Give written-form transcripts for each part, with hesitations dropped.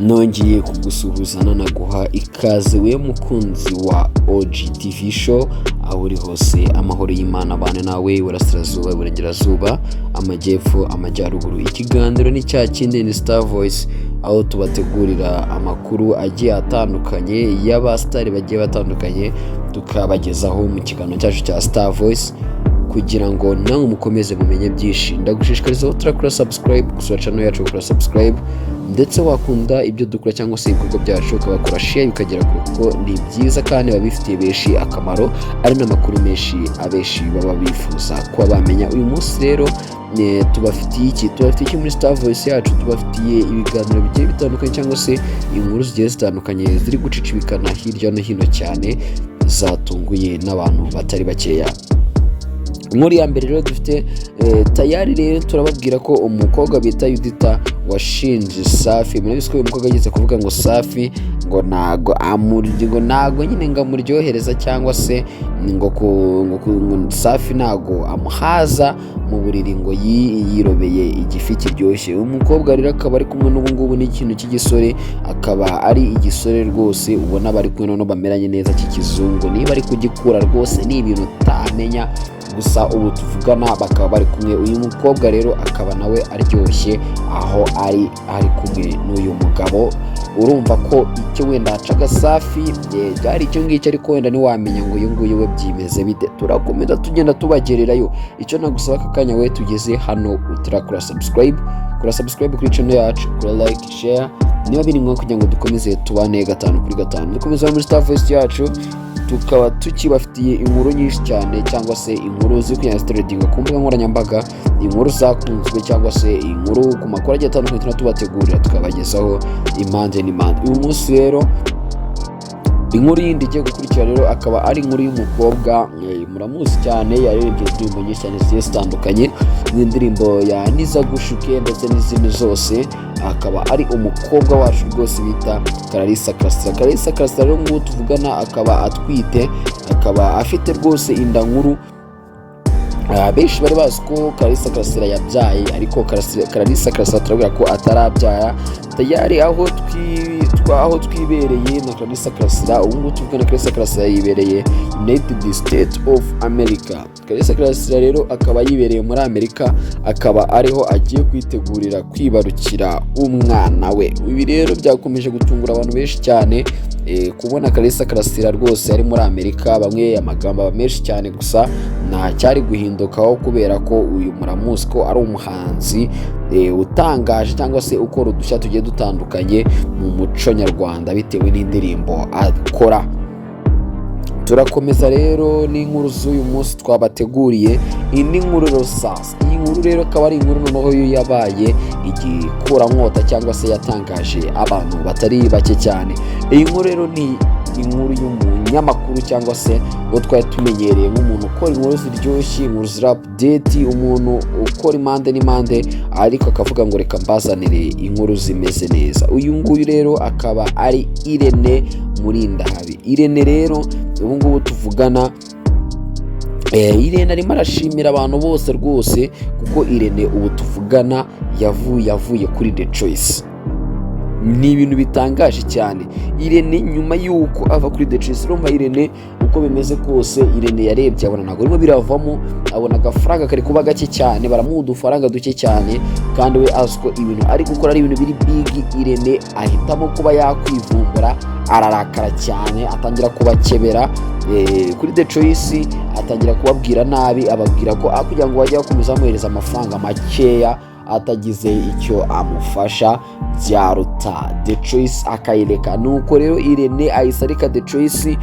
Nongeye kugusuhuza nanaguha ikaze we mukunzi wa OG TV Show, aho uri hose amahoro y'Imana abane nawe, iburasirazuba, iburengerazuba, amajyepfo, amajyaruguru. Ikiganiro ni cya kindi, ni Star Voice, aho tubategurira amakuru agiye atandukanye y'abasitari bagiye batandukanye, tukabagezaho mu kiganiro cyacu cya Star Voice kugira ngo nawe mukomeze mumenye byinshi. Ndagushishikariza aho turakora subscribe, gusura channel yacu, gukora subscribe, ndetse wakunda ibyo dukora cyangwa se ibikorwa byacu ukabakora share bikagera kure, kuko ni byiza kandi biba bifitiye benshi akamaro, ari n'amakuru menshi abenshi baba bifuza kuba bamenya. Uyu munsi rero tubafitiye iki? Tubafitiye iki muri Star Voice yacu? Tubafitiye ibiganiro bigiye bitandukanye cyangwa se inkuru zigiye zitandukanye ziri gucicibikana hirya no hino cyane, zatunguye n'abantu batari bakeya. Inkuru ya mbere rero dufite, tayari rero turababwira ko umukobwa bita Yudita washinje Safi. Murabizi ko uyu mukobwa ageze kuvuga ngo Safi ngo ntago amuryo, ngo ntago nyine ngo amuryohereza, cyangwa se ngo Safi ntago amuhaza mu buriri, ngo yirobeye igifi kiryoshye. Uyu mukobwa rero akaba ari kumwe n'ubu ngubu n'ikintu cy'igisore, akaba ari igisore rwose ubona bari kumwe noneho bameranye neza cy'ikizungu. Niba ari kugikura rwose ni ibintu utamenya, gusa ubu tuvugana bakaba bari kumwe. Uyu mukobwa rero akaba nawe aryoshye aho ari kumwe n'uyu mugabo. Urumva ko icyo wenda hacaga Safi byari icyo ngicyo, ariko wenda ntiwamenya ngo uyu nguyu we byimeze bite. Turakomeza tugenda tubagererayo. Icyo nagusaba aka kanya we tugeze hano utarakora subscribe, kora subscribe kuri channel yacu, kora like, share niba biri ngombwa, kugira ngo dukomeze tubane gatanu kuri gatanu. Dukomeze muri Star Voice yacu, tukaba tukibafitiye inkuru nyinshi cyane, cyangwa se inkuru ziri kugenda zitrendinga ku mbuga nkoranyambaga, inkuru zakunzwe cyangwa se inkuru ku makuru agiye atandukanye tuna tubategurira tukabagezaho impande n'impande. Uyu munsi rero inkuru yindi igiye gukurikira rero akaba ari inkuru y'umukobwa, muramuzi cyane, yaririmbye indirimbo nyinshi cyane zigiye zitandukanye, n'indirimbo ya Nizagushuke ndetse n'izindi zose. Akaba ari umukobwa wacu rwose bita Clarisse Karasira. Clarisse Karasira rero ngubu tuvugana akaba atwite, akaba afite rwose inda nkuru. Benshi bari bazi ko Clarisse Karasira yabyaye, ariko Clarisse Karasira turabwira ko atarabyara. Tayari aho aho twibereye na Clarisse Karasira ubu ngubu tuvugana, Clarisse Karasira yibereye United States of America. Clarisse Karasira rero akaba yibereye muri Amerika, akaba ariho agiye kwitegurira kwibarukira umwana we. Ibi rero byakomeje gutungura abantu benshi cyane, kubona Clarisse Karasira rwose ari muri Amerika. Bamwe amagambo aba menshi cyane, gusa nta cyari guhindukaho kubera ko uyu muramuzi ko ari umuhanzi utangaje cyangwa se ukora udushya tugiye dutandukanye mu muco nyarwanda bitewe n'indirimbo akora. Turakomeza rero n'inkuru z'uyu munsi twabateguriye. Indi nkuru rero sasa, iyi nkuru rero akaba ari inkuru noneho yo yabaye igikurankota cyangwa se yatangaje abantu batari bake cyane. Iyi nkuru rero ni inkuru y'umunyamakuru cyangwa se uwo twari tumenyereye nk'umuntu ukora inkuru ziryoshye, inkuru ziri update, umuntu ukora impande n'impande, ariko akavuga ngo reka mbazanire inkuru zimeze neza. Uyu nguyu rero akaba ari Irene Murindahabi. Irene rero ubu ngubu tuvugana, Irene arimo arashimira abantu bose rwose, kuko Irene ubu tuvugana yavuye kuri The Choice. Ni ibintu bitangaje cyane. Irene nyuma y'uko ava kuri The Choice, urumva Irene uko bimeze kose, Irene yarebye abona ntabwo birimo biravamo, abona agafaranga kari kuba gake cyane, baramuha udufaranga duke cyane, kandi we azi ko ibintu ari gukora ari ibintu biri big. Irene ahitamo kuba yakwivumbura, ararakara cyane, atangira kubakebera kuri The Choice, atangira kubabwira nabi, ababwira ko kugira ngo bajye bakomeza bamuhereza amafaranga makeya atagize icyo amufasha byaruta The Choice akayireka. Nuko rero Irene ahise areka The Choice,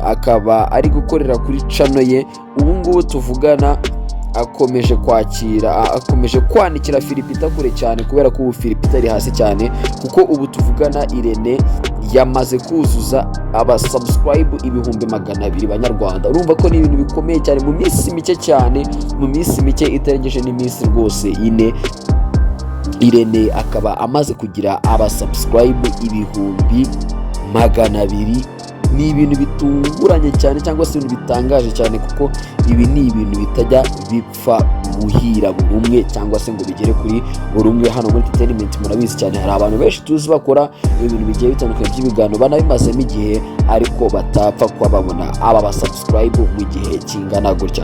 akaba ari gukorera kuri channel ye. Ubu ngubu tuvugana akomeje kwakira, akomeje kwanikira Phil Peter kure cyane, kubera ko ubu Phil Peter ari hasi cyane, kuko ubu tuvugana Irene yamaze kuzuza aba subscribe 200,000 banyarwanda. Urumva ko ni ibintu bikomeye cyane mu minsi mike cyane, mu minsi mike itarengeje n'iminsi rwose 4, Irene akaba amaze kugira aba subscribe 200,000. Ni ibintu bitunguranye cyane cyangwa se ibintu bitangaje cyane, kuko ibi ni ibintu bitajya bipfa guhira buri umwe cyangwa se ngo bigere kuri buri umwe. Hano muri entertainment murabizi cyane, hari abantu benshi tuzi bakora ibintu bigiye bitandukanye by'ibiganiro, banabimazemo igihe, ariko batapfa kuba babona aba ba subscribe mu gihe kingana gutya.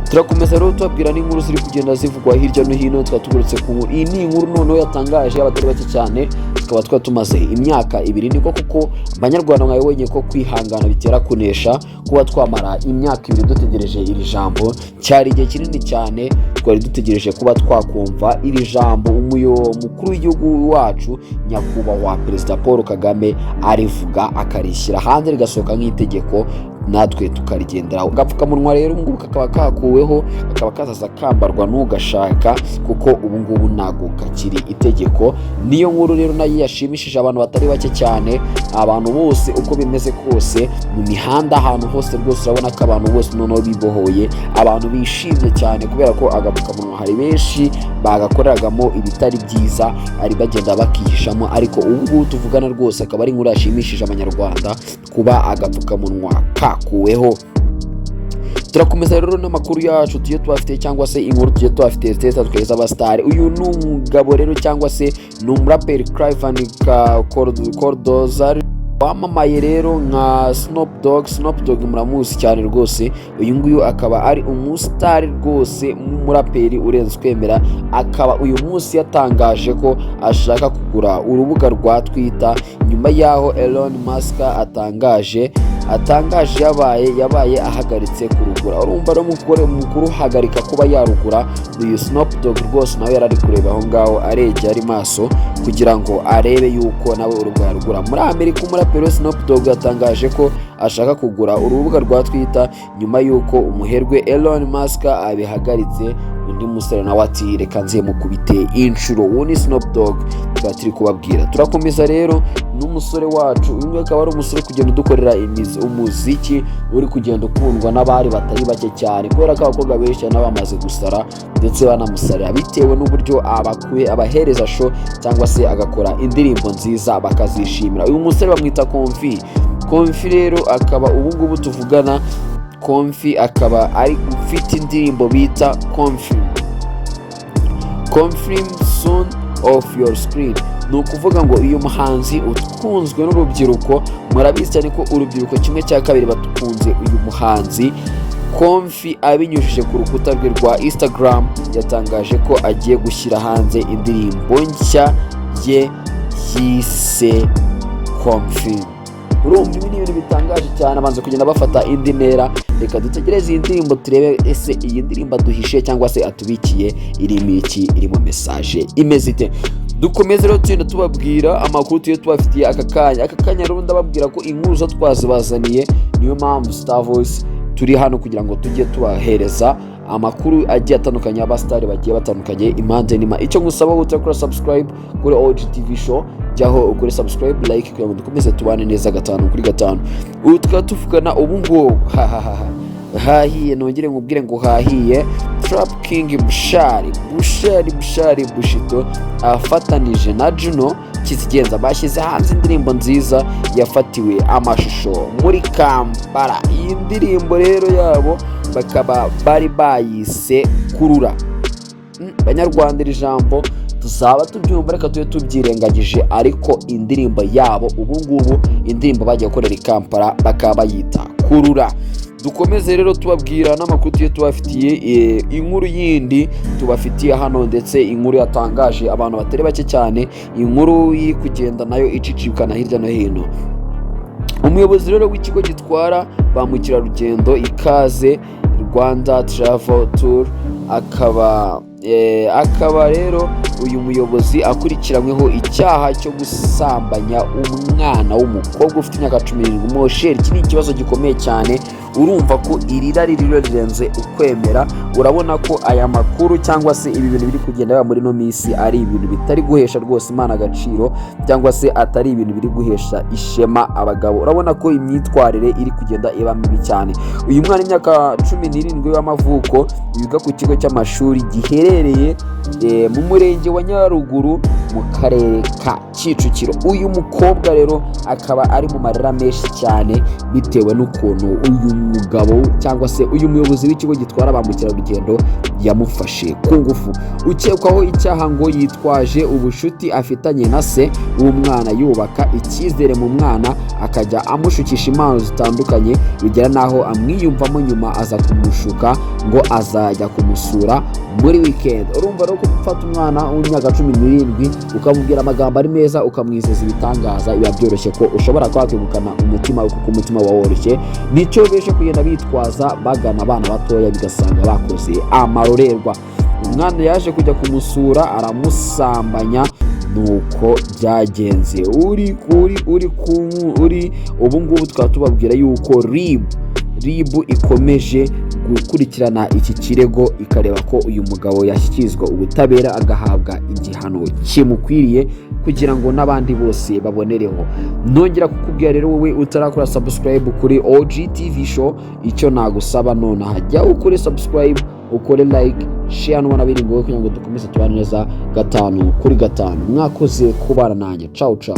Turakomeza rero tubabwira n'inkuru ziri kugenda zivugwa hirya no hino. Tukaba tugarutse ku nkuru, iyi ni inkuru noneho yatangaje abatari bake cyane. Tukaba twari tumaze imyaka 2, niko kuko Banyarwanda mwabibonye ko kwihangana bitera kunesha. Kuba twamara imyaka 2 dutegereje iri jambo, cyari igihe kinini cyane twari dutegereje kuba twakumva iri jambo mukuru w'igihugu wacu, Nyakubahwa Perezida Paul Kagame, arivuga akarishyira hanze rigasohoka nk'itegeko, natwe tukarigenderaho. Agapfukamunwa rero ubu ngubu kakaba kakuweho, kakaba kazaza kambarwa n'ugashaka, kuko ubu ngubu ntabwo kakiri itegeko. Niyo nkuru rero nayo yashimishije abantu batari bake cyane. Abantu bose, uko bimeze kose, mu mihanda ahantu hose rwose urabona ko abantu bose noneho bibohoye, abantu bishimye cyane kubera ko agapfukamunwa hari benshi bagakoreragamo ibitari byiza, ari bagenda bakihishamo, ariko ubu ngubu tuvugana rwose akaba ari inkuru yashimishije Abanyarwanda kuba agapfukamunwa kakuweho. Turakomeza rero n'amakuru yacu tugiye tubafite, cyangwa se inkuru tugiye tubafite zigiye zitandukanye z'abasitari. Uyu ni umugabo rero, cyangwa se ni umuraperi Craven Cardoza wamamaye rero nka Snoop Dogg. Snoop Dogg muramuzi cyane rwose. Uyu nguyu akaba ari umusitari rwose, w'umuraperi urenze kwemera. Akaba uyu munsi yatangaje ko ashaka kugura urubuga rwa Twitter, nyuma y'aho Elon Musk atangaje yabaye ahagaritse kurugura. Urumva rero mu kuruhagarika kuba yarugura, uyu Snoop Dogg rwose nawe yari ari kureba aho ngaho, aregeye ari maso kugira ngo arebe yuko nawe urubuga yarugura. Muri Amerika, umuraperi Snoop Dogg yatangaje ko ashaka kugura urubuga rwa Twitter nyuma y'uko umuherwe Elon Musk abihagaritse. Undi musore nawe ati: "Reka nze mukubite inshuro." Uwo ni Snoop Dogg tukaba turi kubabwira. Turakomeza rero n'umusore wacu. Uyu nguyu akaba ari umusore kugenda udukorera umuziki uri kugenda ukundwa n'abari batari bake cyane, kubera ko abakobwa benshi cyane bamaze gusara ndetse banamusarira bitewe n'uburyo abakuye abahereza show, cyangwa se agakora indirimbo nziza bakazishimira. Uyu musore bamwita Confy. Confy rero akaba ubu ngubu tuvugana, Confy akaba ari ufite indirimbo bita Confirm, "Confirm soon off your screen". Ni ukuvuga ngo uyu muhanzi ukunzwe n'urubyiruko, murabizi cyane ko urubyiruko 1/2 bakunze uyu muhanzi Confy. Abinyujije ku rukuta rwe rwa Instagram yatangaje ko agiye gushyira hanze indirimbo nshya ye yise Confirm. Urumva ibi ni ibintu bitangaje cyane, abanza kugenda bafata indi ntera. Reka dutegereze iyi ndirimbo turebe ese iyi ndirimbo aduhishe cyangwa se atubikiye irimo iki, irimo message imeze ite? Dukomeze rero tugenda tubabwira amakuru tugiye tubafitiye aka kanya. Aka kanya rero ndababwira ko inkuru zo twazibazaniye, niyo mpamvu Star Voice turi hano kugira ngo tujye tubahereza amakuru agiye atandukanye y'abasitari bagiye batandukanye impande n'ima. Icyo ngusaba, utakora subscribe kuri OGTV Show, jyaho ukore subscribe, like, kugira ngo dukomeze tubane neza gatanu kuri gatanu. Ubu tukaba tuvugana ubu ngubu hahaha hahiye. Nongere nkubwire ngo hahiye. Trap King Bushali, Bushali, Bushali Bushito afatanije na Juno Kizigenza bashyize hanze indirimbo nziza yafatiwe amashusho muri Kampala. Iyi ndirimbo rero yabo bakaba bari bayise Kurura. Banyarwanda, iri jambo tuzaba tubyumva, reka tube tubyirengagije, ariko indirimbo yabo ubu ngubu, indirimbo bagiye gukorera i Kampala, bakaba bayita Kurura. Dukomeze rero tubabwira n'amakuru tugiye tubafitiye. Inkuru yindi tubafitiye hano, ndetse inkuru yatangaje abantu batari bake cyane, inkuru iri kugenda nayo icicikana hirya no hino. Umuyobozi rero w'ikigo gitwara ba mukerarugendo Ikaze Rwanda Travel Tour, akaba rero uyu muyobozi akurikiranyweho icyaha cyo gusambanya umwana w'umukobwa ufite imyaka 17. Mon cher, iki ni ikibazo gikomeye cyane. Urumva ko iri rari rero rirenze ukwemera. Urabona ko aya makuru cyangwa se ibi bintu biri kugenda biba muri ino minsi ari ibintu bitari guhesha rwose Imana agaciro, cyangwa se atari ibintu biri guhesha ishema abagabo. Urabona ko imyitwarire iri kugenda iba mibi cyane. Uyu mwana imyaka 17 y'amavuko, wiga ku kigo cy'amashuri giherereye mu murenge wa Nyaruguru. mu Karere ka Kicukiro. Uyu mukobwa rero akaba ari mu marira menshi cyane bitewe n'ukuntu uyu mugabo cyangwa se uyu muyobozi w'ikigo gitwara ba mukerarugendo yamufashe ku ngufu. Ukekwaho icyaha ngo yitwaje ubushuti afitanye na se w'umwana, yubaka icyizere mu mwana, akajya amushukisha impano zitandukanye, bigera n'aho amwiyumvamo, nyuma aza kumushuka ngo azajya kumusura muri weekend. Urumva rero ko gufata umwana w'imyaka 17 ukamubwira amagambo ari meza, ukamwizeza ibitangaza, biba byoroshye ko ushobora kuba wakwegukana umutima we, kuko umutima wawe woroshye. Nicyo benshi kugenda bitwaza bagana abana batoya, bigasanga bakoze amarorerwa. Umwana yaje kujya kumusura aramusambanya, nuko byagenze. Uri uri uri ku uri ubu ngubu tukaba tubabwira yuko RIB ikomeje gukurikirana iki kirego, ikareba ko uyu mugabo yashyikirizwa ubutabera agahabwa igihano kimukwiriye, kugira ngo n'abandi bose babonereho. Nongera kukubwira rero, wowe utarakora subscribe kuri OG TV Show, icyo nagusaba nonaha, jya ukore subscribe, ukore like, share nubona biri ngombwa, kugira ngo dukomeze tubane neza gatanu kuri gatanu. Mwakoze kubana nanjye. Ciao ciao.